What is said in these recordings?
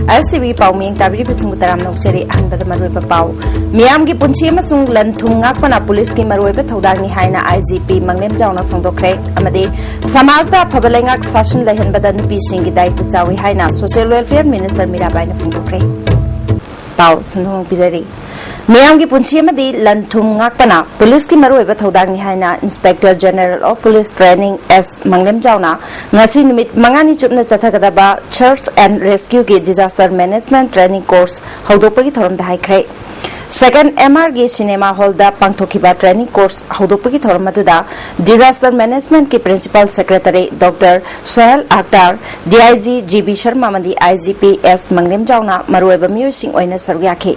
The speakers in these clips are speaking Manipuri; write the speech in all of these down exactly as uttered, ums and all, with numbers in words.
ꯑꯥꯏ ꯑꯦꯁ ꯇꯤ ꯚꯤꯒꯤ ꯄꯥꯎ ꯃꯤꯌꯦꯡ ꯇꯥꯕꯤꯔꯤꯕꯁꯤꯡꯕꯨ ꯇꯔꯥꯝꯅ ꯑꯣꯛꯆꯔꯤ꯫ ꯑꯍꯥꯟꯕꯗ ꯃꯔꯨꯑꯣꯏꯕ ꯄꯥꯎ꯫ ꯃꯤꯌꯥꯝꯒꯤ ꯄꯨꯟꯁꯤ ꯑꯃꯁꯨꯡ ꯂꯟ ꯊꯨꯝ ꯉꯥꯛꯄꯅ ꯄꯨꯂꯤꯁꯀꯤ ꯃꯔꯨꯑꯣꯏꯕ ꯊꯧꯗꯥꯡꯅꯤ ꯍꯥꯏꯅ ꯑꯥꯏ ꯖꯤ ꯄꯤ ꯃꯪꯂꯦꯝꯖꯥꯎꯅ ꯐꯣꯡꯗꯣꯛꯈ꯭ꯔꯦ꯫ ꯑꯃꯗꯤ ꯁꯃꯥꯖꯗ ꯑꯐꯕ ꯂꯩꯉꯥꯛ ꯁꯥꯁꯟ ꯂꯩꯍꯟꯕꯗ ꯅꯨꯄꯤꯁꯤꯡꯒꯤ ꯗꯥꯌꯤꯠꯇ ꯆꯥꯎꯏ ꯍꯥꯏꯅ ꯁꯣꯁꯤꯌꯦꯜ ꯋꯦꯜꯐꯤꯌꯔ ꯃꯤꯅꯤꯁꯇꯔ ꯃꯤꯔꯥꯕꯥꯏꯅ ꯐꯣꯡꯗꯣꯛꯈ꯭ꯔꯦ꯫ ꯄꯥꯎ ꯁꯟꯗꯣꯛꯅ ꯄꯤꯖꯔꯤ꯫ ꯃꯤꯌꯥꯝꯒꯤ ꯄꯨꯟꯁꯤ ꯑꯃꯗꯤ ꯂꯟ ꯊꯨꯝ ꯉꯥꯛꯄꯅ ꯄꯨꯂꯤꯁꯀꯤ ꯃꯔꯨꯑꯣꯏꯕ ꯊꯧꯗꯥꯡꯅꯤ ꯍꯥꯏꯅ Inspector General of Police Training ꯑꯦꯁ ꯃꯪꯂꯦꯝꯖꯥꯎꯅ ꯉꯁꯤ ꯅꯨꯃꯤꯠ ꯃꯉꯥꯅꯤ ꯆꯨꯞꯅ ꯆꯠꯊꯒꯗꯕ Search and Rescue-ꯒꯤ Disaster Management Training Course ꯍꯧꯗꯣꯛꯄꯒꯤ ꯊꯧꯔꯝꯗ ꯍꯥꯏꯈ꯭ꯔꯦ꯫ Second M R-ꯒꯤ ꯁꯤꯅꯦꯃꯥ ꯍꯣꯜꯗ ꯄꯥꯡꯊꯣꯛꯈꯤꯕ training course ꯍꯧꯗꯣꯛꯄꯒꯤ ꯊꯧꯔꯝ ꯑꯗꯨꯗ Disaster Management-ꯀꯤ Principal Secretary Doctor Sohel Akhtar, D I G G B Sharma ꯑꯃꯗꯤ ꯑꯥꯏ ꯖꯤ ꯄꯤ ꯑꯦꯁ ꯃꯪꯂꯦꯝꯖꯥꯎꯅ ꯃꯔꯨꯑꯣꯏꯕ ꯃꯤꯑꯣꯏꯁꯤꯡ ꯑꯣꯏꯅ ꯁꯔꯨꯛ ꯌꯥꯈꯤ꯫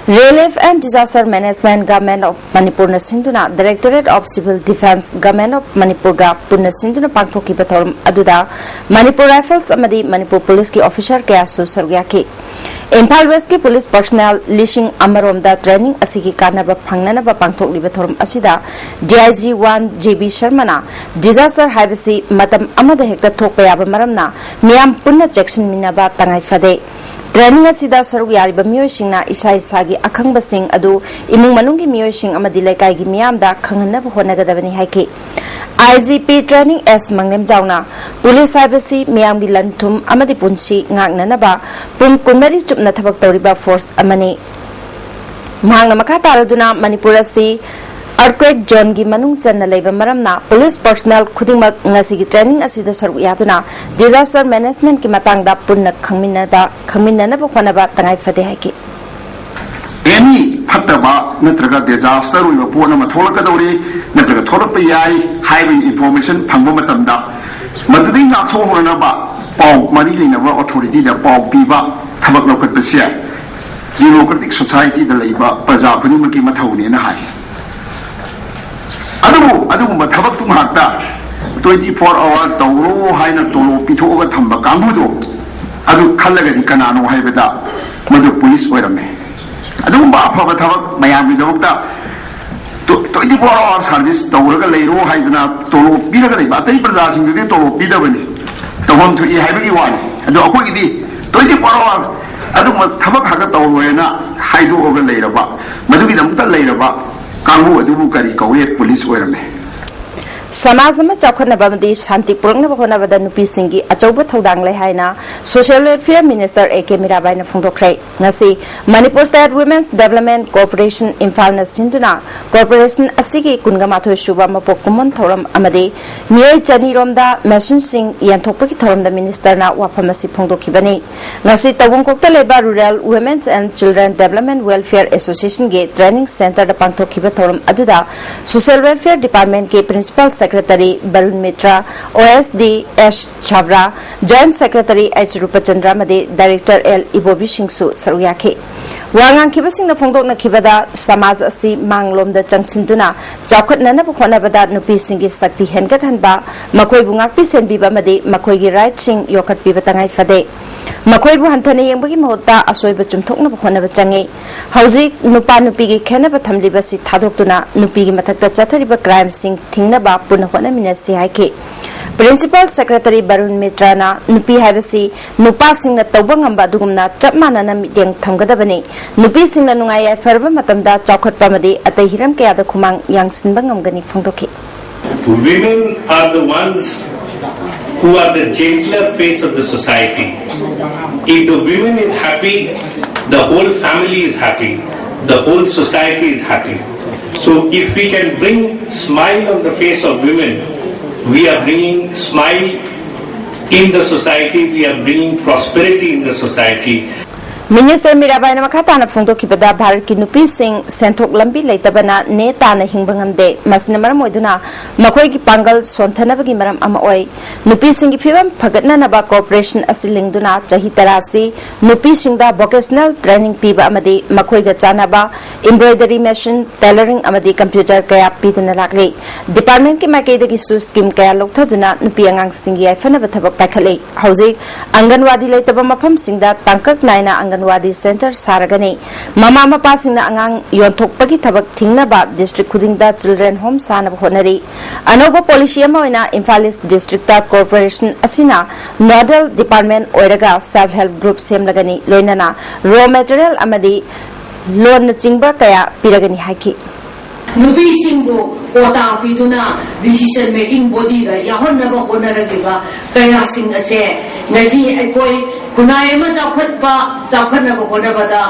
Relief and Disaster Management, Government of Manipur-ꯅ ꯁꯤꯟꯗꯨꯅ Directorate of Civil Defence, Government of Manipur-ꯒ ꯄꯨꯟꯅ ꯁꯤꯟꯗꯨꯅ ꯄꯥꯡꯊꯣꯛꯈꯤꯕ ꯊꯧꯔꯝ ꯑꯗꯨꯗ ꯃꯅꯤꯄꯨꯔ ꯔꯥꯏꯐꯜꯁ ꯑꯃꯗꯤ ꯃꯅꯤꯄꯨꯔ ꯄꯨꯂꯤꯁꯀꯤ ꯑꯣꯐꯤꯁꯥꯔ ꯀꯌꯥꯁꯨ ꯁꯔꯨꯛ ꯌꯥꯈꯤ꯫ ꯏꯝꯐꯥꯜ ꯋꯦꯁꯀꯤ ꯄꯨꯂꯤꯁ ꯄꯔꯁꯣꯅꯦꯜ ꯂꯤꯁꯤꯡ ꯑꯃꯔꯣꯝꯗ training ꯑꯁꯤꯒꯤ ꯀꯥꯟꯅꯕ ꯐꯪꯅꯅꯕ ꯄꯥꯡꯊꯣꯛꯂꯤꯕ ꯊꯧꯔꯝ ꯑꯁꯤꯗ D I G one J B ꯁꯔꯃꯅ disaster ꯍꯥꯏꯕꯁꯤ ꯃꯇꯝ ꯑꯃꯗ ꯍꯦꯛꯇ ꯊꯣꯛꯄ ꯌꯥꯕ ꯃꯔꯝꯅ ꯃꯤꯌꯥꯝ ꯄꯨꯟꯅ ꯆꯦꯛꯁꯤꯟꯃꯤꯟꯅꯕ ꯇꯉꯥꯏ ꯐꯗꯦ꯫ Training ꯑꯁꯤꯗ ꯁꯔꯨꯛ ꯌꯥꯔꯤꯕ ꯃꯤꯑꯣꯏꯁꯤꯡꯅ ꯏꯁꯥ ꯏꯁꯥꯒꯤ ꯑꯈꯪꯕꯁꯤꯡ ꯑꯗꯨ ꯏꯃꯨꯡ ꯃꯅꯨꯡꯒꯤ ꯃꯤꯑꯣꯏꯁꯤꯡ ꯑꯃꯗꯤ ꯂꯩꯀꯥꯏꯒꯤ ꯃꯤꯌꯥꯝꯗ ꯈꯪꯍꯟꯅꯕ ꯍꯣꯠꯅꯒꯗꯕꯅꯤ ꯍꯥꯏꯈꯤ꯫ I G P Training S ꯃꯪꯂꯦꯝꯖꯥꯎꯅ ꯄꯨꯂꯤꯁ ꯍꯥꯏꯕꯁꯤ ꯃꯤꯌꯥꯝꯒꯤ ꯂꯟ ꯊꯨꯝ ꯑꯃꯗꯤ ꯄꯨꯟꯁꯤ ꯉꯥꯛꯅꯅꯕ ꯄꯨꯡ ꯀꯨꯟꯃꯔꯤ ꯆꯨꯞꯅ ꯊꯕꯛ ꯇꯧꯔꯤꯕ force ꯑꯃꯅꯤ꯫ ꯃꯍꯥꯛꯅ ꯃꯈꯥ ꯇꯥꯔꯗꯨꯅ ꯃꯅꯤꯄꯨꯔ ꯑꯁꯤ earthquake zone-ꯒꯤ ꯃꯅꯨꯡ ꯆꯟꯅ ꯂꯩꯕ ꯃꯔꯝꯅ ꯄꯨꯂꯤꯁ personnel ꯈꯨꯗꯤꯡꯃꯛ ꯉꯁꯤꯒꯤ training ꯑꯁꯤꯗ ꯁꯔꯨꯛ ꯌꯥꯗꯨꯅ disaster management-ꯀꯤ ꯃꯇꯥꯡꯗ ꯄꯨꯟꯅ ꯈꯪꯃꯤꯟꯅꯕ, ꯈꯪꯃꯤꯟꯅꯅꯕ ꯍꯣꯠꯅꯕ ꯇꯉꯥꯏ ꯐꯗꯦ ꯍꯥꯏꯈꯤ꯫ Any ꯐꯠꯇꯕ ꯅꯠꯇ꯭ꯔꯒ disaster ꯑꯣꯏꯕ ꯄꯣꯠ ꯑꯃ ꯊꯣꯛꯂꯛꯀꯗꯧꯔꯤ ꯅꯠꯇ꯭ꯔꯒ ꯊꯣꯛꯂꯛꯄ ꯌꯥꯏ ꯍꯥꯏꯕꯒꯤ information ꯐꯪꯕ ꯃꯇꯝꯗ ꯃꯗꯨꯗꯒꯤ ꯉꯥꯛꯊꯣꯛꯍꯧꯅꯅꯕ ꯄꯥꯎ, ꯃꯔꯤ ꯂꯩꯅꯕ authority-ꯗ ꯄꯥꯎ ꯄꯤꯕ, ꯊꯕꯛ ꯂꯧꯈꯠꯄꯁꯦ democratic society-ꯗ ꯂꯩꯕ ꯄ꯭ꯔꯖꯥ ꯈꯨꯗꯤꯡꯃꯛꯀꯤ ꯃꯊꯧꯅꯦꯅ ꯍꯥꯏ꯫ ꯑꯗꯨꯕꯨ ꯑꯗꯨꯒꯨꯝꯕ ꯊꯕꯛꯇꯨ ꯉꯥꯛꯇ twenty four hour ꯇꯧꯔꯣ ꯍꯥꯏꯅ ꯇꯣꯂꯣꯞ ꯄꯤꯊꯣꯛꯑꯒ ꯊꯝꯕ ꯀꯥꯡꯕꯨꯗꯣ, ꯑꯗꯨ ꯈꯜꯂꯒꯗꯤ ꯀꯅꯥꯅꯣ ꯍꯥꯏꯕꯗ ꯃꯗꯨ ꯄꯨꯂꯤꯁ ꯑꯣꯏꯔꯝꯃꯦ꯫ ꯑꯗꯨꯒꯨꯝꯕ ꯑꯐꯕ ꯊꯕꯛ ꯃꯌꯥꯝꯒꯤꯗꯃꯛꯇ twenty four hour service ꯇꯧꯔꯒ ꯂꯩꯔꯣ ꯍꯥꯏꯗꯅ ꯇꯣꯂꯣꯞ ꯄꯤꯔꯒ ꯂꯩꯕ, ꯑꯇꯩ ꯄ꯭ꯔꯖꯥꯁꯤꯡꯗꯨꯗꯤ ꯇꯣꯂꯣꯞ ꯄꯤꯗꯕꯅꯤ, ꯇꯧꯐꯝ ꯊꯣꯛꯏ ꯍꯥꯏꯕꯒꯤ ꯋꯥꯅꯤ꯫ ꯑꯗꯣ ꯑꯩꯈꯣꯏꯒꯤꯗꯤ ꯇ꯭ꯋꯦꯟꯇꯤ ꯐꯣꯔ ꯑꯋꯥꯔ ꯑꯗꯨꯒꯨꯝꯕ ꯊꯕꯛ ꯈꯛꯇ ꯇꯧꯔꯣꯏꯅ ꯍꯥꯏꯗꯣꯛꯑꯒ ꯂꯩꯔꯕ, ꯃꯗꯨꯒꯤꯗꯃꯛꯇ ꯂꯩꯔꯕ ꯀꯥꯡꯕꯨ ꯑꯗꯨꯕꯨ ꯀꯔꯤ ꯀꯧꯏ? ꯄꯨꯂꯤꯁ ꯑꯣꯏꯔꯝꯃꯦ꯫ ꯁꯃꯥꯖ ꯑꯃ ꯆꯥꯎꯈꯠꯅꯕ ꯑꯃꯗꯤ ꯁꯥꯟꯇꯤ ꯄꯨꯔꯛꯅꯕ ꯍꯣꯠꯅꯕꯗ ꯅꯨꯄꯤꯁꯤꯡꯒꯤ ꯑꯆꯧꯕ ꯊꯧꯗꯥꯡ ꯂꯩ ꯍꯥꯏꯅ social welfare minister A K ꯃꯤꯔꯥꯕꯥꯏꯅ ꯐꯣꯡꯗꯣꯛꯈ꯭ꯔꯦ꯫ ꯉꯁꯤ Manipur state women's development corporation ꯏꯝꯐꯥꯜꯅ ꯁꯤꯟꯗꯨꯅ ꯀꯣꯔꯄꯣꯔꯦꯁꯟ ꯑꯁꯤꯒꯤ ꯀꯨꯟꯒ ꯃꯥꯊꯣꯏ ꯁꯨꯕ ꯃꯄꯣꯛ ꯀꯨꯝꯑꯣꯟ ꯊꯧꯔꯝ ꯑꯃꯗꯤ ꯃꯤꯑꯣꯏ ꯆꯅꯤꯔꯣꯝꯗ ꯃꯦꯁꯤꯟꯁꯤꯡ ꯌꯦꯟꯊꯣꯛꯄꯒꯤ ꯊꯧꯔꯝꯗ ꯃꯤꯅꯤꯁꯇꯔꯅ ꯋꯥꯐꯝ ꯑꯁꯤ ꯐꯣꯡꯗꯣꯛꯈꯤꯕꯅꯤ꯫ ꯉꯁꯤ ꯇꯧꯕꯨꯡꯈꯣꯛꯇ ꯂꯩꯕ Rural Women's and Children Development Welfare Associationꯒꯤ training centreꯗ ꯄꯥꯡꯊꯣꯛꯈꯤꯕ ꯊꯧꯔꯝ ꯑꯗꯨꯗ social welfare departmentꯀꯤ principal secretary Barun metre, ꯑꯣ ꯑꯦꯁ ꯗꯤ ꯑꯦꯁ ꯁꯥꯕ꯭ꯔꯥ, joint secretary ꯑꯩꯆ ꯔꯨꯄꯆꯟꯗ꯭ꯔ ꯑꯃꯗꯤ director ꯑꯦꯜ ꯏꯕꯣꯕꯤꯁꯤꯡꯁꯨ ꯁꯔꯨꯛ ꯌꯥꯈꯤ꯫ ꯋꯥ ꯉꯥꯡꯈꯤꯕꯁꯤꯡꯅ ꯐꯣꯡꯗꯣꯛꯅꯈꯤꯕꯗ, ꯁꯃꯥꯖ ꯑꯁꯤ ꯃꯥꯡꯂꯣꯝꯗ ꯆꯪꯁꯤꯟꯗꯨꯅ ꯆꯥꯎꯈꯠꯅꯅꯕ ꯍꯣꯠꯅꯕꯗ ꯅꯨꯄꯤꯁꯤꯡꯒꯤ ꯁꯛꯇꯤ ꯍꯦꯟꯒꯠꯍꯟꯕ, ꯃꯈꯣꯏꯕꯨ ꯉꯥꯛꯄꯤ ꯁꯦꯟꯕꯤꯕ ꯑꯃꯗꯤ ꯃꯈꯣꯏꯒꯤ rightꯁꯤꯡ ꯌꯣꯛꯈꯠꯄꯤꯕ ꯇꯉꯥꯏ ꯐꯗꯦ꯫ ꯃꯈꯣꯏꯕꯨ ꯍꯟꯊꯅ ꯌꯦꯡꯕꯒꯤ ꯃꯍꯨꯠꯇ ꯑꯁꯣꯏꯕ ꯆꯨꯝꯊꯣꯛꯅꯕ ꯍꯣꯠꯅꯕ ꯆꯪꯏ꯫ ꯍꯧꯖꯤꯛ ꯅꯨꯄꯥ ꯅꯨꯄꯤꯒꯤ ꯈꯦꯟꯅꯕ ꯊꯝꯂꯤꯕꯁꯤ ꯊꯥꯗꯣꯛꯇꯨꯅ ꯅꯨꯄꯤꯒꯤ ꯃꯊꯛꯇ ꯆꯠꯊꯔꯤꯕ crimeꯁꯤꯡ ꯊꯤꯡꯅꯕ ꯄꯨꯟꯅ ꯍꯣꯠꯅꯃꯤꯟꯅꯁꯤ ꯍꯥꯏꯈꯤ꯫ Principal Secretary ꯕꯔꯨꯟ ꯃꯤꯇ꯭ꯔꯅ ꯅꯨꯄꯤ ꯍꯥꯏꯕꯁꯤ ꯅꯨꯄꯥꯁꯤꯡꯅ ꯇꯧꯕ ꯉꯝꯕ ꯑꯗꯨꯒꯨꯝꯅ ꯆꯞ ꯃꯥꯟꯅꯅ ꯃꯤꯠꯌꯦꯡ ꯊꯝꯒꯗꯕꯅꯤ꯫ ꯅꯨꯄꯤꯁꯤꯡꯅ ꯅꯨꯡꯉꯥꯏ ꯌꯥꯏꯐꯔꯕ ꯃꯇꯝꯗ ꯆꯥꯎꯈꯠꯄ ꯑꯃꯗꯤ ꯑꯇꯩ ꯍꯤꯔꯝ ꯀꯌꯥꯗ ꯈꯨꯃꯥꯡ ꯌꯥꯡꯁꯤꯟꯕ ꯉꯝꯒꯅꯤ ꯐꯣꯡꯗꯣꯛꯈꯤ꯫ Women are the ones who are the gentler face of the society. If the women is happy, the whole family is happy, the whole society is happy. So if we can bring smile on the face of women, we are bringing smile in the society, we are bringing prosperity in the society. Minister ꯃꯤꯔꯥꯕꯥꯏꯅ ꯃꯈꯥ ꯇꯥꯅ ꯐꯣꯡꯗꯣꯛꯈꯤꯕꯗ, ꯚꯥꯔꯠꯀꯤ ꯅꯨꯄꯤꯁꯤꯡ ꯁꯦꯟꯊꯣꯛ ꯂꯝꯕꯤ ꯂꯩꯇꯕꯅ ꯅꯦ ꯇꯥꯅ ꯍꯤꯡꯕ ꯉꯝꯗꯦ꯫ ꯃꯁꯤꯅ ꯃꯔꯝ ꯑꯣꯏꯗꯨꯅ ꯃꯈꯣꯏꯒꯤ ꯄꯥꯡꯒꯜ ꯁꯣꯟꯊꯅꯕꯒꯤ ꯃꯔꯝ ꯑꯃ ꯑꯣꯏ꯫ ꯅꯨꯄꯤꯁꯤꯡꯒꯤ ꯐꯤꯕꯝ ꯐꯒꯠꯅꯅꯕ ꯀꯣꯔꯄꯣꯔꯦꯁꯟ ꯑꯁꯤ ꯂꯤꯡꯗꯨꯅ ꯆꯍꯤ ꯇꯔꯥꯁꯤ ꯅꯨꯄꯤꯁꯤꯡꯗ vocational training ꯄꯤꯕ ꯑꯃꯗꯤ ꯃꯈꯣꯏꯒ ꯆꯥꯟꯅꯕ embroidery machine, tailoring ꯑꯃꯗꯤ computer ꯀꯌꯥ ꯄꯤꯗꯨꯅ ꯂꯥꯛꯂꯤ꯫ Departmentꯀꯤ ꯃꯥꯏꯀꯩꯗꯒꯤꯁꯨ scheme ꯀꯌꯥ ꯂꯧꯊꯗꯨꯅ ꯅꯨꯄꯤ ꯑꯉꯥꯡꯁꯤꯡꯒꯤ ꯌꯥꯏꯐꯅꯕ ꯊꯕꯛ ꯄꯥꯏꯈꯠꯂꯤ꯫ ꯍꯧꯖꯤꯛ ꯑꯪꯒꯟꯋꯥꯗꯤ ꯂꯩꯇꯕ ꯃꯐꯝꯁꯤꯡꯗ ꯇꯥꯡꯀꯛ ꯅꯥꯏꯅ ꯑꯪꯒꯟ ꯑꯪꯒꯟꯋꯥꯗꯤ ꯁꯦꯟꯇꯔ ꯁꯥꯔꯒꯅꯤ꯫ ꯃꯃꯥ ꯃꯄꯥꯁꯤꯡꯅ ꯑꯉꯥꯡ ꯌꯣꯟꯊꯣꯛꯄꯒꯤ ꯊꯕꯛ ꯊꯤꯡꯅꯕ ꯗꯤꯁꯇ꯭ꯔꯤꯛ ꯈꯨꯗꯤꯡꯗ ꯆꯤꯜꯗ꯭ꯔꯦꯟ ꯍꯣꯝ ꯁꯥꯅꯕ ꯍꯣꯠꯅꯔꯤ꯫ ꯑꯅꯧꯕ ꯄꯣꯂꯤꯁꯤ ꯑꯃ ꯑꯣꯏꯅ ꯏꯝꯐꯥꯜ ꯏꯁ ꯗꯤꯁꯇ꯭ꯔꯤꯛꯇ ꯀꯣꯔꯄꯣꯔꯦꯁꯟ ꯑꯁꯤꯅ ꯅꯣꯗꯦꯜ ꯗꯤꯄꯥꯔꯠꯃꯦꯟ ꯑꯣꯏꯔꯒ ꯁꯦꯜꯐ ꯍꯦꯜꯞ ꯒ꯭ꯔꯨꯞ ꯁꯦꯝꯂꯒꯅꯤ, ꯂꯣꯏꯅꯅ ꯔꯣ ꯃꯦꯇꯔꯤꯌꯦꯜ ꯑꯃꯗꯤ ꯂꯣꯟꯅꯆꯤꯡꯕ ꯀꯌꯥ ꯄꯤꯔꯒꯅꯤ ꯍꯥꯏꯈꯤ꯫ ꯅꯨꯄꯤꯁꯤꯡꯕꯨ ꯀꯣꯇꯥ ꯄꯤꯗꯨꯅ ꯗꯤꯁꯤꯖꯟ ꯃꯦꯀꯤꯡ ꯕꯣꯗꯤꯗ ꯌꯥꯎꯍꯟꯅꯕ ꯍꯣꯠꯅꯔꯛꯂꯤꯕ ꯀꯌꯥꯁꯤꯡ ꯑꯁꯦ ꯉꯁꯤ ꯑꯩꯈꯣꯏ ꯈꯨꯟꯅꯥꯏ ꯑꯃ ꯆꯥꯎꯈꯠꯄ, ꯆꯥꯎꯈꯠꯅꯕ ꯍꯣꯠꯅꯕꯗ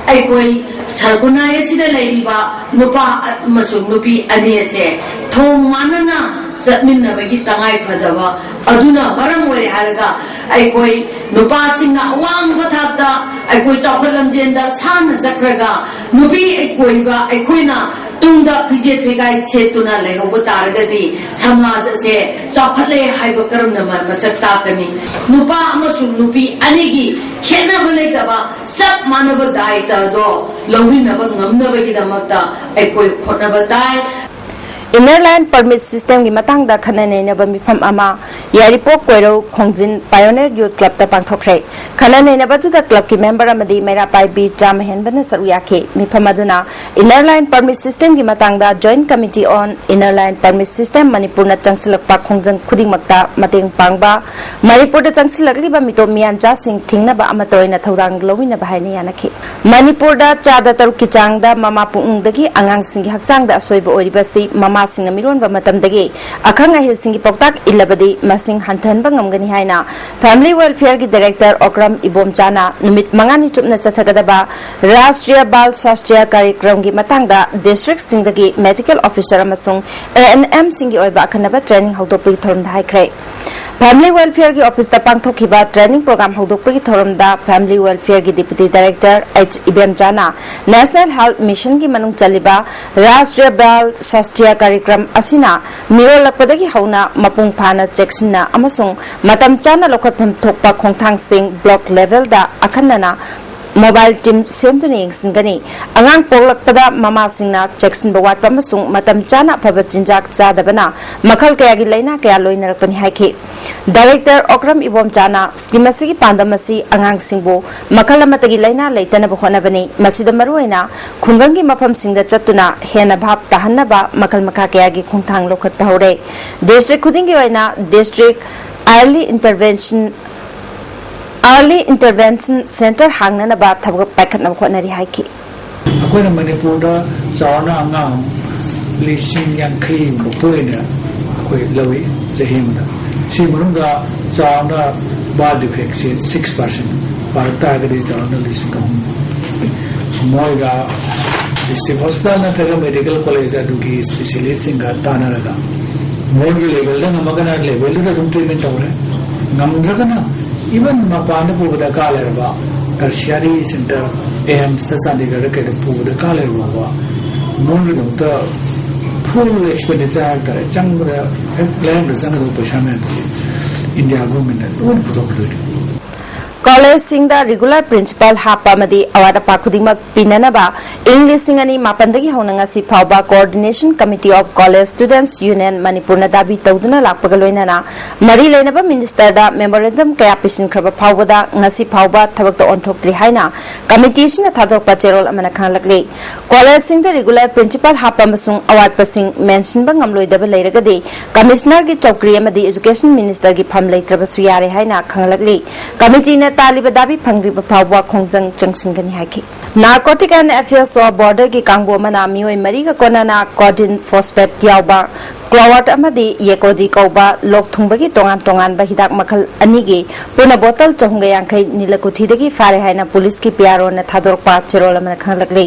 ꯑꯩꯈꯣꯏ ꯁ-, ꯈꯨꯟꯅꯥꯏ ꯑꯁꯤꯗ ꯂꯩꯔꯤꯕ ꯅꯨꯄꯥ ꯑꯃꯁꯨꯡ ꯅꯨꯄꯤ ꯑꯅꯤ ꯑꯁꯦ ꯊꯣꯡ ꯃꯥꯟꯅꯅ ꯆꯠꯃꯤꯟꯅꯕꯒꯤ ꯇꯉꯥꯏ ꯐꯗꯕ ꯑꯗꯨꯅ ꯃꯔꯝ ꯑꯣꯏꯔꯦ ꯍꯥꯏꯔꯒ ꯑꯩꯈꯣꯏ ꯅꯨꯄꯥꯁꯤꯡꯅ ꯑꯋꯥꯡꯕ ꯊꯥꯛꯇ ꯑꯩꯈꯣꯏ ꯆꯥꯎꯈꯠ ꯂꯝꯖꯦꯟꯗ ꯁꯥꯟꯅ ꯆꯠꯈ꯭ꯔꯒ ꯅꯨꯄꯤ ꯑꯣꯏꯕ ꯑꯩꯈꯣꯏꯅ ꯇꯨꯡꯗ ꯐꯤꯖꯦꯠ ꯐꯤꯒꯥꯏ ꯁꯦꯠꯇꯨꯅ ꯂꯩꯍꯧꯕ ꯇꯥꯔꯒꯗꯤ ꯁꯃꯥꯖ ꯑꯁꯦ ꯆꯥꯎꯈꯠꯂꯦ ꯍꯥꯏꯕ ꯀꯔꯝꯅ ꯃ-, ꯃꯁꯛ ꯇꯥꯛꯀꯅꯤ? ꯅꯨꯄꯥ ꯑꯃꯁꯨꯡ ꯅꯨꯄꯤ ꯑꯅꯤꯒꯤ ꯈꯦꯠꯅꯕ ꯂꯩꯇꯕ ꯆꯞ ꯃꯥꯟꯅꯕ ꯗꯥꯏꯇ ꯑꯗꯣ ꯂꯧꯃꯤꯟꯅꯕ ꯉꯝꯅꯕꯒꯤꯗꯃꯛꯇ ꯑꯩꯈꯣꯏ ꯍꯣꯠꯅꯕ ꯇꯥꯏ꯫ ꯏꯟꯅꯔ ꯂꯥꯏꯟ ꯄꯔꯃꯤꯠ ꯁꯤꯁꯇꯦꯝꯒꯤ ꯃꯇꯥꯡꯗ ꯈꯟꯅ ꯅꯩꯅꯕ ꯃꯤꯐꯝ ꯑꯃ ꯌꯥꯏꯔꯤꯄꯣꯛ ꯀꯣꯏꯔꯧ ꯈꯣꯡꯖꯤꯟ ꯄꯥꯏꯑꯣꯅꯤꯌꯔ ꯌꯨꯠ ꯀ꯭ꯂꯕꯇ ꯄꯥꯡꯊꯣꯛꯈ꯭ꯔꯦ꯫ ꯈꯟꯅ ꯅꯩꯅꯕꯗꯨꯗ ꯀ꯭ꯂꯕꯀꯤ ꯃꯦꯝꯕꯔ ꯑꯃꯗꯤ ꯃꯩꯔꯥ ꯄꯥꯏꯕꯤ ꯆꯥꯝꯃ ꯍꯦꯟꯕꯅ ꯁꯔꯨꯛ ꯌꯥꯈꯤ꯫ ꯃꯤꯐꯝ ꯑꯗꯨꯅ ꯏꯟꯅꯔ ꯂꯥꯏꯟ ꯄꯔꯃꯤꯠ ꯁꯤꯁꯇꯦꯝꯒꯤ ꯃꯇꯥꯡꯗ Joint Committee on Inner Line Permit System ꯃꯅꯤꯄꯨꯔꯅ ꯆꯪꯁꯤꯜꯂꯛꯄ ꯈꯣꯡꯖꯪ ꯈꯨꯗꯤꯡꯃꯛꯇ ꯃꯇꯦꯡ ꯄꯥꯡꯕ, ꯃꯅꯤꯄꯨꯔꯗ ꯆꯪꯁꯤꯜꯂꯛꯂꯤꯕ ꯃꯤꯇꯣꯞ ꯃꯤꯌꯥꯟꯆꯥꯁꯤꯡ ꯊꯤꯡꯅꯕ ꯑꯃꯠꯇ ꯑꯣꯏꯅ ꯊꯧꯗꯥꯡ ꯂꯧꯃꯤꯟꯅꯕ ꯍꯥꯏꯅ ꯌꯥꯅꯈꯤ꯫ ꯃꯅꯤꯄꯨꯔꯗ ꯆꯥꯗ ꯇꯔꯨꯛꯀꯤ ꯆꯥꯡꯗ ꯃꯃꯥ ꯄꯨꯛꯅꯨꯡꯗꯒꯤ ꯑꯉꯥꯡꯁꯤꯡꯒꯤ ꯍꯛꯆꯥꯡꯗ ꯑꯁꯣꯏꯕ ꯑꯣꯏꯔꯤꯕꯁꯤ ꯃꯃꯥꯁꯤꯡꯅ ꯃꯤꯔꯣꯟꯕ ꯃꯇꯝꯗꯒꯤ ꯑꯈꯪ ꯑꯍꯩꯁꯤꯡꯒꯤ ꯄꯥꯎꯇꯥꯛ ꯏꯜꯂꯕꯗꯤ ꯃꯁꯤꯡ ꯍꯟꯊꯍꯟꯕ ꯉꯝꯒꯅꯤ ꯍꯥꯏꯅ Family Welfare ꯒꯤ Director ꯑꯣꯀ꯭ꯔꯝ ꯏꯕꯣꯝꯆꯥꯅ ꯅꯨꯃꯤꯠ ꯃꯉꯥꯅꯤ ꯆꯨꯞꯅ ꯆꯠꯊꯒꯗꯕ ꯔꯥꯁꯇ꯭ꯔꯤꯌꯥ ꯕꯥꯜ ꯁ꯭ꯋꯥꯁꯇ꯭ꯔꯤꯌꯥ ꯀꯥꯔꯌꯀ꯭ꯔꯝꯒꯤ ꯃꯇꯥꯡꯗ ꯗꯤꯁꯇ꯭ꯔꯤꯛꯁꯤꯡꯗꯒꯤ ꯃꯦꯗꯤꯀꯦꯜ ꯑꯣꯐꯤꯁꯔ ꯑꯃꯁꯨꯡ ꯑꯦ ꯑꯦꯟ ꯑꯦꯝꯁꯤꯡꯒꯤ ꯑꯣꯏꯕ ꯑꯈꯟꯅꯕ ꯇ꯭ꯔꯦꯅꯤꯡ ꯍꯧꯗꯣꯛꯄꯒꯤ ꯊꯧꯔꯝꯗ ꯍꯥꯏꯈ꯭ꯔꯦ꯫ Family Welfare ꯒꯤ ꯑꯣꯐꯤꯁꯇ ꯄꯥꯡꯊꯣꯛꯈꯤꯕ ꯇ꯭ꯔꯦꯅꯤꯡ ꯄ꯭ꯔꯣꯒ꯭ꯔꯥꯝ ꯍꯧꯗꯣꯛꯄꯒꯤ ꯊꯧꯔꯝꯗ Family Welfare ꯒꯤ Deputy Director ꯑꯩꯆ ꯏꯕꯦꯝꯆꯥꯅ National Health Mission ꯒꯤ ꯃꯅꯨꯡ ꯆꯜꯂꯤꯕ ꯔꯥꯁꯇ꯭ꯔꯤꯌꯥ ꯕꯥꯜ ꯁ꯭ꯋꯥꯁꯇ꯭ꯔꯤꯌꯥ ꯀꯥꯔꯌꯀ꯭ꯔꯝ ꯑꯁꯤꯅ ꯃꯤꯔꯣꯜꯂꯛꯄꯗꯒꯤ ꯍꯧꯅ ꯃꯄꯨꯡ ꯐꯥꯅ ꯆꯦꯛꯁꯤꯟꯅ ꯑꯃꯁꯨꯡ ꯃꯇꯝ ꯆꯥꯅ ꯂꯧꯈꯠꯐꯝ ꯊꯣꯛꯄ ꯈꯣꯡꯊꯥꯡꯁꯤꯡ ꯕ꯭ꯂꯣꯛ ꯂꯦꯚꯦꯜꯗ ꯑꯈꯟꯅꯅ ꯃꯣꯕꯥꯏꯜ ꯇꯤꯝ ꯁꯦꯝꯗꯨꯅ ꯌꯦꯡꯁꯤꯟꯒꯅꯤ꯫ ꯑꯉꯥꯡ ꯄꯣꯛꯂꯛꯄꯗ ꯃꯃꯥꯁꯤꯡꯅ ꯆꯦꯛꯁꯤꯟꯕ ꯋꯥꯠꯄ ꯑꯃꯁꯨꯡ ꯃꯇꯝ ꯆꯥꯅ ꯑꯐꯕ ꯆꯤꯟꯖꯥꯛ ꯆꯥꯗꯕꯅ ꯃꯈꯜ ꯀꯌꯥꯒꯤ ꯂꯥꯏꯅꯥ ꯀꯌꯥ ꯂꯣꯏꯅꯔꯛꯄꯅꯤ ꯍꯥꯏꯈꯤ꯫ ꯗꯥꯏꯔꯦꯛꯇꯔ ꯑꯣꯀ꯭ꯔꯝ ꯏꯕꯣꯝꯆꯥꯅ ꯁ꯭ꯀꯤꯝ ꯑꯁꯤꯒꯤ ꯄꯥꯟꯗꯝ ꯑꯁꯤ ꯑꯉꯥꯡꯁꯤꯡꯕꯨ ꯃꯈꯜ ꯑꯃꯠꯇꯒꯤ ꯂꯥꯏꯅꯥ ꯂꯩꯇꯅꯕ ꯍꯣꯠꯅꯕꯅꯤ꯫ ꯃꯁꯤꯗ ꯃꯔꯨꯑꯣꯏꯅ ꯈꯨꯡꯒꯪꯒꯤ ꯃꯐꯝꯁꯤꯡꯗ ꯆꯠꯇꯨꯅ ꯍꯦꯟꯅ ꯚꯥꯞ ꯇꯥꯍꯟꯅꯕ ꯃꯈꯜ ꯃꯈꯥ ꯀꯌꯥꯒꯤ ꯈꯣꯡꯊꯥꯡ ꯂꯧꯈꯠꯄ ꯍꯧꯔꯦ꯫ ꯗꯤꯁꯇ꯭ꯔꯤꯛ ꯈꯨꯗꯤꯡꯒꯤ ꯑꯣꯏꯅ district early intervention early intervention centre ꯍꯥꯡꯅꯅꯕ ꯊꯕꯛ ꯄꯥꯏꯈꯠꯅꯕ ꯍꯣꯠꯅꯔꯤ ꯍꯥꯏꯈꯤ꯫ ꯑꯩꯈꯣꯏꯅ ꯃꯅꯤꯄꯨꯔꯗ ꯆꯥꯎꯔꯥꯛꯅ ꯑꯉꯥꯡ ꯂꯤꯁꯤꯡ ꯌꯥꯡꯈꯩꯃꯨꯛꯇ ꯑꯣꯏꯅ ꯑꯩꯈꯣꯏ ꯂꯧꯏ ꯆꯍꯤ ꯑꯃꯗ꯫ ꯁꯤ ꯃꯅꯨꯡꯗ ꯆꯥꯎꯔꯥꯛꯅ ꯕꯥꯔ ꯗꯤꯐꯦꯛꯁꯦ ꯁꯤꯛꯁ ꯄꯥꯔꯁꯦꯟ ꯄꯥꯔꯛ ꯇꯥꯔꯒꯗꯤ ꯆꯥꯎꯔꯥꯛꯅ ꯂꯤꯁꯤꯡ ꯑꯍꯨꯝ꯫ ꯃꯣꯏꯒ ꯗꯤꯁꯇ꯭ꯔꯤꯛ ꯍꯣꯁꯄꯤꯇꯥꯜ ꯅꯠꯇ꯭ꯔꯒ ꯃꯦꯗꯤꯀꯦꯜ ꯀꯣꯂꯦꯖ ꯑꯗꯨꯒꯤ ꯏꯁꯄꯤꯁꯦꯂꯤꯁꯁꯤꯡꯒ ꯇꯥꯟꯅꯔꯒ ꯃꯣꯏꯒꯤ ꯂꯦꯚꯦꯜꯗ ꯉꯝꯃꯒꯅ ꯂꯦꯚꯦꯜꯗꯨꯗ ꯑꯗꯨꯝ ꯇ꯭ꯔꯤꯠꯃꯦꯟ ꯇꯧꯔꯦ꯫ ꯉꯝꯗ꯭ꯔꯒꯅ ꯏꯚꯟ ꯃꯄꯥꯟꯗ ꯄꯨꯕ ꯗꯔꯀꯥꯔ ꯂꯩꯔꯕ ꯇꯔꯁꯤꯌꯥꯔꯤ ꯁꯦꯟꯇꯔ, ꯑꯦꯝꯁꯇ, ꯆꯥꯟꯗꯤꯒꯔꯗ ꯀꯩꯗ ꯄꯨꯕ ꯗꯔꯀꯥꯔ ꯂꯩꯔꯕ ꯐꯥꯎꯕ ꯃꯣꯏꯒꯤꯗꯃꯛꯇ ꯐꯨꯜ ꯑꯦꯛꯁꯄꯦꯟꯗꯤꯆꯔ ꯍꯥꯏꯕ ꯇꯥꯔꯦ, ꯆꯪꯕꯗ ꯍꯦꯛ ꯂꯥꯏꯌꯦꯡꯕꯗ ꯆꯪꯒꯗꯕ ꯄꯩꯁꯥ ꯃꯌꯥꯝꯁꯤ ꯏꯟꯗꯤꯌꯥ ꯒꯣꯔꯃꯦꯟꯅ ꯂꯣꯏꯅ ꯄꯨꯊꯣꯛꯈꯤꯗꯣꯏꯅꯤ꯫ ꯀꯣꯂꯦꯖꯁꯤꯡꯗ ꯔꯤꯒꯨꯂꯔ ꯄ꯭ꯔꯤꯟꯁꯤꯄꯥꯜ ꯍꯥꯞꯄ ꯑꯃꯗꯤ ꯑꯋꯥꯠ ꯑꯄꯥ ꯈꯨꯗꯤꯡꯃꯛ ꯄꯤꯅꯅꯕ ꯏꯪ ꯂꯤꯁꯤꯡ ꯑꯅꯤ ꯃꯥꯄꯟꯗꯒꯤ ꯍꯧꯅ ꯉꯁꯤ ꯐꯥꯎꯕ Coordination Committee of College Students Union ꯃꯅꯤꯄꯨꯔꯅ ꯗꯥꯕꯤ ꯇꯧꯗꯨꯅ ꯂꯥꯛꯄꯒ ꯂꯣꯏꯅꯅ ꯃꯔꯤ ꯂꯩꯅꯕ ꯃꯤꯅꯤꯁꯇꯔꯗ ꯃꯦꯃꯣꯔꯦꯟꯗꯝ ꯀꯌꯥ ꯄꯤꯁꯤꯟꯈ꯭ꯔꯕ ꯐꯥꯎꯕꯗ ꯉꯁꯤ ꯐꯥꯎꯕ ꯊꯕꯛꯇ ꯑꯣꯟꯊꯣꯛꯇ꯭ꯔꯤ ꯍꯥꯏꯅ ꯀꯃꯤꯇꯤ ꯑꯁꯤꯅ ꯊꯥꯗꯣꯔꯛꯄ ꯆꯦꯔꯣꯜ ꯑꯃꯅ ꯈꯪꯂꯛꯂꯤ꯫ ꯀꯣꯂꯦꯖꯁꯤꯡꯗ ꯔꯤꯒꯨꯂꯔ ꯄ꯭ꯔꯤꯟꯁꯤꯄꯥꯜ ꯍꯥꯞꯄ ꯑꯃꯁꯨꯡ ꯑꯋꯥꯠꯄꯁꯤꯡ ꯃꯦꯟꯁꯤꯟꯕ ꯉꯝꯂꯣꯏꯗꯕ ꯂꯩꯔꯒꯗꯤ ꯀꯃꯤꯁꯅꯔꯒꯤ ꯆꯧꯀ꯭ꯔꯤ ꯑꯃꯗꯤ ꯑꯦꯖꯨꯀꯦꯁꯟ ꯃꯤꯅꯤꯁꯇꯔꯒꯤ ꯐꯝ ꯂꯩꯇ꯭ꯔꯕꯁꯨ ꯌꯥꯔꯦ ꯍꯥꯏꯅ ꯈꯪꯂꯛꯂꯤ꯫ ꯀꯃꯤꯇꯤꯅ ꯇꯥꯜꯂꯤꯕ ꯗꯥꯕꯤ ꯐꯪꯗ꯭ꯔꯤꯕ ꯐꯥꯎꯕ ꯈꯣꯡꯖꯪ ꯆꯪꯁꯤꯟꯒꯅꯤ ꯍꯥꯏꯈꯤ꯫ Narcotic and Affairs Law Borderꯒꯤ ꯀꯥꯡꯕꯨ ꯑꯃꯅ ꯃꯤꯑꯣꯏ ꯃꯔꯤꯒ ꯀꯣꯟꯅꯅ codeine phosphate ꯌꯥꯎꯕ ꯀ꯭ꯂꯣꯋꯥꯔꯠ ꯑꯃꯗꯤ ꯌꯦꯀꯣꯗꯤ ꯀꯧꯕ ꯂꯣꯛ ꯊꯨꯡꯕꯒꯤ ꯇꯣꯉꯥꯟ ꯇꯣꯉꯥꯟꯕ ꯍꯤꯗꯥꯛ ꯃꯈꯜ ꯑꯅꯤꯒꯤ ꯄꯨꯟꯅ ꯕꯣꯇꯜ ꯆꯍꯨꯝꯒ ꯌꯥꯡꯈꯩ ꯅꯤꯂꯀꯨꯊꯤꯗꯒꯤ ꯐꯥꯔꯦ ꯍꯥꯏꯅ ꯄꯨꯂꯤꯁꯀꯤ ꯄꯤ ꯑꯥꯔ ꯑꯣꯅ ꯊꯥꯗꯣꯔꯛꯄ ꯆꯦꯔꯣꯜ ꯑꯃꯅ ꯈꯪꯂꯛꯂꯤ꯫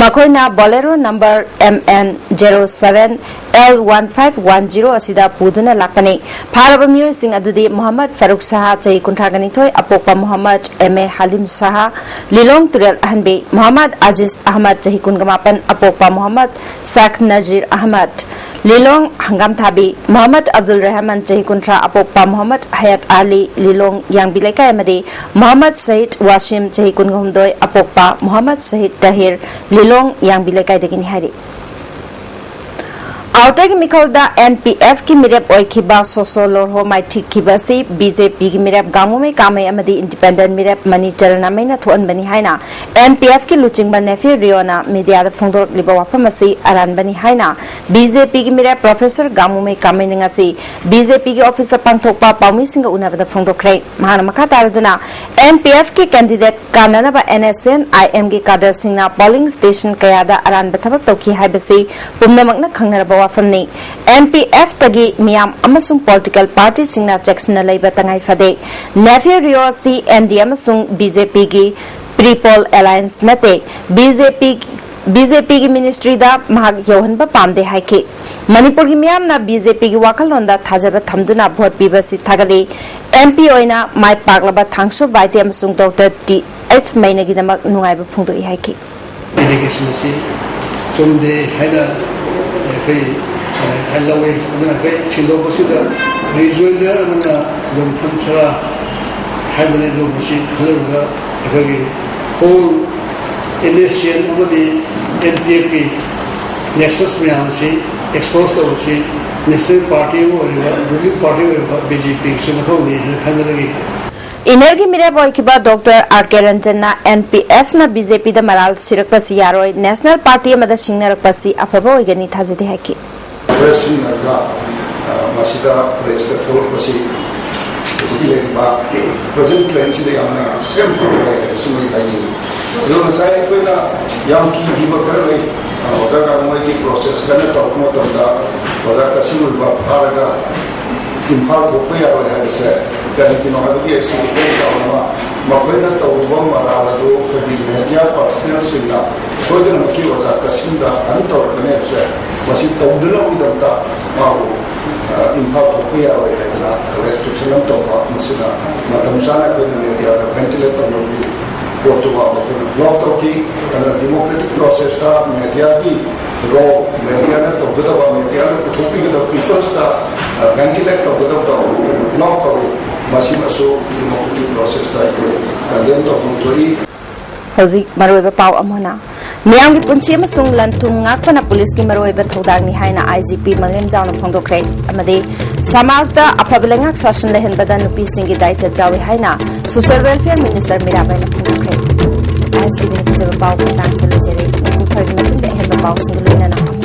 ꯃꯈꯣꯏꯅ Bolero number M N zero seven L one five one zero ꯑꯁꯤꯗ ꯄꯨꯗꯨꯅ ꯂꯥꯛꯄꯅꯤ꯫ ꯐꯥꯔꯕ ꯃꯤꯑꯣꯏꯁꯤꯡ ꯑꯗꯨꯗꯤ ꯃꯣꯍꯝꯃꯗ ꯐꯥꯔꯨꯛ ꯁꯥꯍꯥ, ꯆꯍꯤ ꯀꯨꯟꯊ꯭ꯔꯥꯒ ꯅꯤꯊꯣꯏ, ꯑꯄꯣꯛꯄ ꯃꯣꯍꯝꯃꯗ ꯑꯦꯝ ꯑꯦ ꯍꯥꯂꯤꯝ ꯁꯥꯍꯥ, ꯂꯤꯂꯣꯡ ꯇꯨꯔꯦꯜ ꯑꯍꯟꯕꯤ, ꯃꯣꯍꯝꯃꯗ ꯑꯖꯤꯖ ꯑꯍꯃꯗ, ꯆꯍꯤ ꯀꯨꯟꯒ ꯃꯥꯄꯟ, ꯑꯄꯣꯛꯄ ꯃꯣꯍꯝꯃꯗ ꯁꯥꯈ ꯅꯖꯤꯔ ꯑꯍꯃꯗ, ꯂꯤꯂꯣꯡ ꯍꯪꯒꯥꯝꯊꯥꯕꯤ ꯃꯣꯍꯝꯃꯗ ꯑꯕꯗꯨꯜ ꯔꯍꯃꯟ, ꯆꯍꯤ ꯀꯨꯟꯊ꯭ꯔꯥ, ꯑꯄꯣꯛꯄ ꯃꯣꯍꯝꯃꯗ ꯍꯌꯥꯠ ꯑꯂꯤ, ꯂꯤꯂꯣꯡ ꯌꯥꯡꯕꯤ ꯂꯩꯀꯥꯏ, ꯑꯃꯗꯤ ꯃꯣꯍꯝꯃꯗ ꯁꯍꯤꯗ ꯋꯥꯁꯤꯝ, ꯆꯍꯤ ꯀꯨꯟꯍꯨꯝꯗꯣꯏ, ꯑꯄꯣꯛꯄ ꯃꯣꯍꯝꯃꯗ ꯁꯍꯤꯗ ꯇꯍꯤꯔ, ꯂꯤꯂꯣꯡ ꯌꯥꯡꯕꯤ ꯂꯩꯀꯥꯏꯗꯒꯤꯅꯤ ꯍꯥꯏꯔꯤ꯫ ꯑꯥꯎꯇꯔꯒꯤ ꯃꯤꯈꯜꯗ ꯑꯦꯟ ꯄꯤ ꯑꯦꯐꯀꯤ ꯃꯤꯔꯦꯞ ꯑꯣꯏꯈꯤꯕ ꯁꯣꯁꯣ ꯂꯣꯔꯍꯣ ꯃꯥꯏꯊꯤꯈꯤꯕ ꯑꯁꯤ ꯕꯤ ꯖꯦ ꯄꯤꯒꯤ ꯃꯤꯔꯦꯞ ꯒꯥꯡꯉꯨꯃꯩ ꯀꯥꯃꯩ ꯑꯃꯗꯤ ꯏꯟꯗꯤꯄꯦꯟꯗꯦꯟ ꯃꯤꯔꯦꯞ ꯃꯅꯤ ꯆꯔꯅꯃꯩꯅ ꯊꯣꯛꯍꯟꯕꯅꯤ ꯍꯥꯏꯅ ꯑꯦꯟ ꯄꯤ ꯑꯦꯐꯀꯤ ꯂꯨꯆꯤꯡꯕ ꯅꯦꯐꯤ ꯔꯤꯑꯣꯅ ꯃꯤꯗꯤꯌꯥꯗ ꯐꯣꯡꯗꯣꯔꯛꯂꯤꯕ ꯋꯥꯐꯝ ꯑꯁꯤ ꯑꯔꯥꯟꯕꯅꯤ ꯍꯥꯏꯅ ꯕꯤ ꯖꯦ ꯄꯤꯒꯤ ꯃꯤꯔꯦꯞ ꯄ꯭ꯔꯣꯐꯦꯁꯔ ꯒꯥꯡꯉꯨꯃꯩ ꯀꯥꯃꯩꯅ ꯉꯁꯤ ꯕꯤ ꯖꯦ ꯄꯤꯒꯤ ꯑꯣꯐꯤꯁꯇ ꯄꯥꯡꯊꯣꯛꯄ ꯄꯥꯎꯃꯤꯁꯤꯡꯒ ꯎꯅꯕꯗ ꯐꯣꯡꯗꯣꯛꯈ꯭ꯔꯦ꯫ ꯃꯍꯥꯛꯅ ꯃꯈꯥ ꯇꯥꯔꯗꯨꯅ, ꯑꯦꯟ ꯄꯤ ꯑꯦꯐꯀꯤ ꯀꯦꯟꯗꯤꯗꯦꯠ ꯀꯥꯟꯅꯅꯕ ꯑꯦꯟ ꯑꯦꯁ ꯑꯦꯟ ꯑꯥꯏ ꯑꯦꯝꯒꯤ ꯀꯥꯗꯔꯁꯤꯡꯅ ꯄꯣꯂꯤꯡ ꯁ꯭ꯇꯦꯁꯟ ꯀꯌꯥꯗ ꯑꯔꯥꯟꯕ ꯊꯕꯛ ꯇꯧꯈꯤ ꯍꯥꯏꯕꯁꯤ ꯄꯨꯝꯅꯃꯛꯅ ꯈꯪꯅꯔꯕ ꯋꯥꯐꯝꯅꯤ꯫ ꯑꯦꯟ ꯄꯤ ꯑꯦꯐꯇꯒꯤ ꯃꯤꯌꯥꯝ ꯑꯃꯁꯨꯡ ꯄꯣꯂꯤꯇꯤꯀꯦꯜ ꯄꯥꯔꯇꯤꯁꯤꯡꯅ ꯆꯦꯛꯁꯤꯟꯅ ꯂꯩꯕ ꯇꯉꯥꯏ ꯐꯗꯦ꯫ ꯅꯦꯐꯤ ꯔꯤꯑꯣ ꯑꯁꯤ ꯑꯦꯟ ꯗꯤ ꯑꯃꯁꯨꯡ ꯕꯤ ꯖꯦ ꯄꯤꯒꯤ ꯄ꯭ꯔꯤ ꯄꯣꯜ ꯑꯦꯂꯥꯌꯟꯁ ꯅꯠꯇꯦ꯫ ꯕꯤ ꯖꯦ ꯄꯤ, ꯕꯤ ꯖꯦ ꯄꯤꯒꯤ ꯃꯤꯅꯤꯁꯇ꯭ꯔꯤꯗ ꯃꯍꯥꯛ ꯌꯧꯍꯟꯕ ꯄꯥꯝꯗꯦ ꯍꯥꯏꯈꯤ꯫ ꯃꯅꯤꯄꯨꯔꯒꯤ ꯃꯤꯌꯥꯝꯅ ꯕꯤ ꯖꯦ ꯄꯤꯒꯤ ꯋꯥꯈꯜꯂꯣꯟꯗ ꯊꯥꯖꯕ ꯊꯝꯗꯨꯅ ꯚꯣꯠ ꯄꯤꯕ ꯑꯁꯤ ꯊꯥꯒꯠꯂꯤ꯫ ꯑꯦꯝ ꯄꯤ ꯑꯣꯏꯅ ꯃꯥꯏ ꯄꯥꯛꯂꯕ ꯊꯥꯡꯁꯨ ꯕꯥꯏꯇꯦ ꯑꯃꯁꯨꯡ ꯗꯣꯛꯇꯔ ꯇꯤ ꯑꯩꯆ ꯃꯩꯅꯒꯤꯗꯃꯛ ꯅꯨꯡꯉꯥꯏꯕ ꯐꯣꯡꯗꯣꯛꯏ ꯍꯥꯏꯈꯤ꯫ ꯑꯦꯂꯤꯒꯦꯁꯟ ꯑꯁꯤ ꯆꯨꯝꯗꯦ ꯍꯥꯏꯅ ꯑꯩꯈꯣꯏ, ꯑ, ꯂꯧꯏ꯫ ꯑꯗꯨꯅ ꯑꯩꯈꯣꯏ ꯁꯤꯟꯗꯣꯛꯄꯁꯤꯗ ꯔꯤꯖꯣꯏꯟꯗꯔ ꯑꯃꯅ ꯑꯗꯨꯝ ꯐꯟ ꯁꯔꯥ ꯍꯥꯏꯕꯅꯤ꯫ ꯑꯗꯨ ꯃꯁꯤ ꯈꯜꯂꯨꯔꯒ ꯑꯩꯈꯣꯏꯒꯤ hall and S C and ꯑꯃꯗꯤ ꯑꯦꯟ ꯄꯤ ꯑꯦꯐꯀꯤ ꯅꯦꯛꯁꯁ ꯃꯌꯥꯝ ꯑꯁꯤ ꯑꯦꯛꯁꯄꯣꯖ ꯇꯧꯕꯁꯤ ꯅꯦꯁꯅꯦꯜ ꯄꯥꯔꯇꯤ ꯑꯃ ꯑꯣꯏꯔꯤꯕ, ꯔꯨꯂꯤꯡ ꯄꯥꯔꯇꯤ ꯑꯣꯏꯔꯤꯕ ꯕꯤ ꯖꯦ ꯄꯤꯒꯤꯁꯨ ꯃꯊꯧꯅꯤ ꯍꯥꯏꯅ ꯈꯟꯕꯗꯒꯤ ꯏꯟꯅꯔꯒꯤ ꯃꯤꯔꯦꯞ ꯑꯣꯏꯈꯤꯕ ꯗꯣꯛꯇꯔ ꯑꯥꯔ ꯀꯦ ꯔꯟꯖꯟꯅ ꯑꯦꯟ ꯄꯤ ꯑꯦꯐꯅ ꯕꯤ ꯖꯦ ꯄꯤꯗ ꯃꯔꯥꯜ ꯁꯤꯔꯛꯄꯁꯤ ꯌꯥꯔꯣꯏ, ꯅꯦꯁꯅꯦꯜ ꯄꯥꯔꯇꯤ ꯑꯃꯗ ꯁꯤꯡꯅꯔꯛꯄꯁꯤ ꯑꯐꯕ ꯑꯣꯏꯒꯅꯤ ꯊꯥꯖꯗꯦ ꯍꯥꯏꯈꯤ꯫ ꯄ꯭ꯔꯦꯁꯁꯤꯡꯅ, ꯑ, ꯃꯁꯤꯗ ꯄ꯭ꯔꯦꯁꯇ ꯊꯣꯛꯂꯛꯄꯁꯤ ꯍꯧꯖꯤꯛꯀꯤ ꯂꯩꯔꯤꯕ ꯄ꯭ꯔꯖꯦꯟ ꯀ꯭ꯂꯥꯏꯟꯁꯤꯗ ꯌꯥꯝꯅ ꯁꯦꯝ ꯐꯕ ꯑꯣꯏ ꯍꯥꯏꯕꯁꯤ ꯃꯣꯏ ꯍꯥꯏꯅꯤꯡꯏ꯫ ꯑꯗꯨꯒ ꯉꯁꯥꯏ ꯑꯩꯈꯣꯏꯅ ꯌꯥꯝ ꯀꯤꯈꯤꯕ ꯈꯔ ꯂꯩ꯫ ꯑ, ꯑꯣꯖꯥ ꯒꯥꯡꯉꯨꯃꯩꯒꯤ ꯄ꯭ꯔꯣꯁꯦꯁ ꯀꯟꯅ ꯇꯧꯔꯛꯄ ꯃꯇꯝꯗ ꯑꯣꯖꯥ ꯀꯁꯤꯜ ꯎꯜꯕ ꯐꯥꯔꯒ ꯏꯝꯐꯥꯜ ꯊꯣꯛꯄ ꯌꯥꯔꯣꯏ ꯍꯥꯏꯕꯁꯦ ꯀꯔꯤꯒꯤꯅꯣ ꯍꯥꯏꯕꯒꯤ ꯑꯩ ꯁꯤꯒꯤ ꯃꯇꯦꯡ ꯇꯧꯅꯕ ꯃꯈꯣꯏꯅ ꯇꯧꯔꯨꯕ ꯃꯔꯥꯜ ꯑꯗꯨ ꯑꯩꯈꯣꯏꯒꯤ ꯃꯦꯗꯤꯌꯥ ꯄꯥꯔꯁꯅꯦꯜꯁꯤꯡꯅ ꯁꯣꯏꯗꯅꯃꯛꯀꯤ ꯑꯣꯖꯥ ꯀꯁꯤꯝꯗ ꯍꯟ ꯇꯧꯔꯛꯀꯅꯤ ꯍꯥꯏꯕꯁꯦ, ꯃꯁꯤ ꯇꯧꯗꯅꯕꯒꯤꯗꯃꯛꯇ ꯃꯥꯕꯨ, ꯑ, ꯏꯝꯐꯥꯜ ꯊꯣꯛꯄ ꯌꯥꯔꯣꯏ ꯍꯥꯏꯗꯅ ꯔꯦꯁꯇ꯭ꯔꯤꯛꯁꯟ ꯑꯃ ꯇꯧꯕ, ꯃꯁꯤꯅ ꯃꯇꯝ ꯆꯥꯅ ꯑꯩꯈꯣꯏꯅ ꯃꯦꯗꯤꯌꯥꯗ ꯚꯦꯟꯇꯤꯂꯦꯠ ꯇꯧꯅꯕꯒꯤ ꯄꯣꯠꯇꯨꯃ ꯑꯩꯈꯣꯏꯅ ꯕ꯭ꯂꯣꯛ ꯇꯧꯈꯤ꯫ ꯑꯗꯨꯅ ꯗꯤꯃꯣꯀ꯭ꯔꯦꯇꯤꯛ ꯄ꯭ꯔꯣꯁꯦꯁꯇ ꯃꯦꯗꯤꯌꯥꯒꯤ ꯔꯣꯜ, ꯃꯦꯗꯤꯌꯥꯅ ꯇꯧꯒꯗꯕ, ꯃꯦꯗꯤꯌꯥꯅ ꯄꯨꯊꯣꯛꯄꯤꯒꯗꯕ, ꯄꯤꯄꯜꯁꯇ ꯚꯦꯟꯇꯤꯂꯦꯠ ꯇꯧꯒꯗꯕꯗꯣ ꯑꯩꯈꯣꯏꯅ ꯕ꯭ꯂꯣꯛ ꯇꯧꯏ꯫ ꯃꯁꯤꯃꯁꯨ ꯗꯤꯃꯣꯀ꯭ꯔꯦꯇꯤꯛ ꯄ꯭ꯔꯣꯁꯦꯁꯇ ꯑꯩꯈꯣꯏ ꯀꯟꯗꯦꯝ ꯇꯧꯐꯝ ꯊꯣꯛꯏ꯫ ꯍꯧꯖꯤꯛ ꯃꯔꯨꯑꯣꯏꯕ ꯄꯥꯎ ꯑꯃꯅ, ꯃꯤꯌꯥꯝꯒꯤ ꯄꯨꯟꯁꯤ ꯑꯃꯁꯨꯡ ꯂꯟ ꯊꯨꯝ ꯉꯥꯛꯄꯅ ꯄꯨꯂꯤꯁꯀꯤ ꯃꯔꯨꯑꯣꯏꯕ ꯊꯧꯗꯥꯡꯅꯤ ꯍꯥꯏꯅ ꯑꯥꯏ ꯖꯤ ꯄꯤ ꯃꯂꯦꯝꯖꯥꯎꯅ ꯐꯣꯡꯗꯣꯛꯈ꯭ꯔꯦ꯫ ꯑꯃꯗꯤ ꯁꯃꯥꯖꯗ ꯑꯐꯕ ꯂꯩꯉꯥꯛ ꯁꯥꯁꯟ ꯂꯩꯍꯟꯕꯗ ꯅꯨꯄꯤꯁꯤꯡꯒꯤ ꯗꯥꯏꯇ ꯆꯥꯎꯏ ꯍꯥꯏꯅ ꯁꯣꯁꯤꯌꯦꯜ ꯋꯦꯜꯐꯤꯌꯔ ꯃꯤꯅꯤꯁꯇꯔ ꯃꯤꯔꯥꯕꯥꯏꯅ ꯐꯣꯡꯗꯣꯛꯈ꯭ꯔꯦ꯫ ꯑꯥꯏ ꯑꯦꯁ ꯇꯤ ꯚꯤꯅ ꯄꯤꯖꯕ ꯄꯥꯎ ꯃꯇꯥꯡꯁꯤꯗ ꯂꯣꯏꯖꯔꯦ꯫ ꯃꯇꯨꯡ ꯈꯔꯒꯤ ꯃꯇꯨꯡꯗ ꯑꯍꯦꯟꯕ ꯄꯥꯎꯁꯤꯡꯒ ꯂꯣꯏꯅꯅ